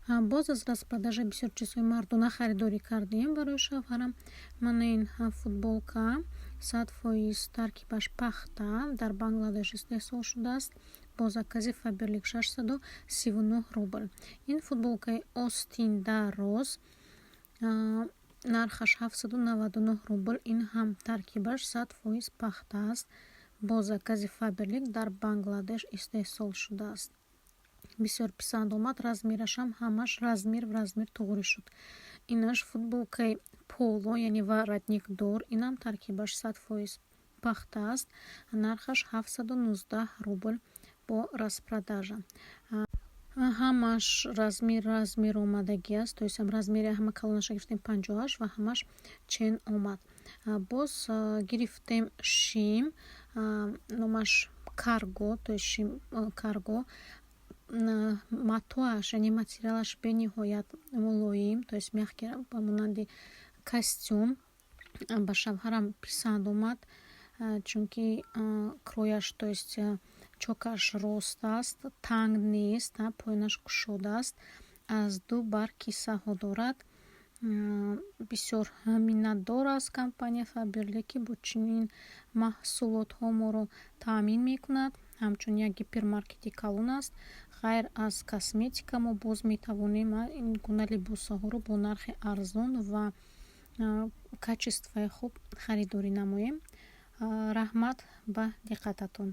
Боз аз распродажа бисёр чизҳои мардона харидорӣ кардем барои шавҳарам. Мана ин футболка 100% таркибаш пахта, дар Бангладеш истеҳсол шудааст, бо закази Фаберлик 639 рубл. Ин футболкаи остин дароз, нархаш 799 рубл. Ин ҳам таркибаш 100% пахта аст, бо закази Фаберлик дар Бангладеш истеҳсол шудааст. Бисёр писанд омад, размерашам ҳамаш размер в размер туғрӣ шуд. Инаш футболкаи поло, яъне воротникдор, инам таркибаш 100% пахта аст, нархаш 719 рубл бо распродажа. Ҳамаш размер размер омадагӣ аст, то есть размери ҳама калонаша гирифтем, 58, ва ҳамаш чен омад. Боз гирифтем шим, номаш карго, то есть шим карго. Матоаш, яъне материалаш, бениҳоят мулоим, то есть мягкий, ба монанди костюм. Ба шавҳарам писанд омад, чунки крояш, то есть чокаш рост аст, танг нест, поёнаш кушода аст, аз ду бар кисаҳо дорад. Бисёр миннатдор аст компания Фаберлик, ки бо чунин маҳсулотҳо моро таъмин мекунад. Ҳамчун як гипермаркети калон аст. Ғайр аз косметика мо боз метавонем ин гуна либосҳоро бо нархи арзон ва качествои хуб харидорӣ намоем. Раҳмат ба диққататон.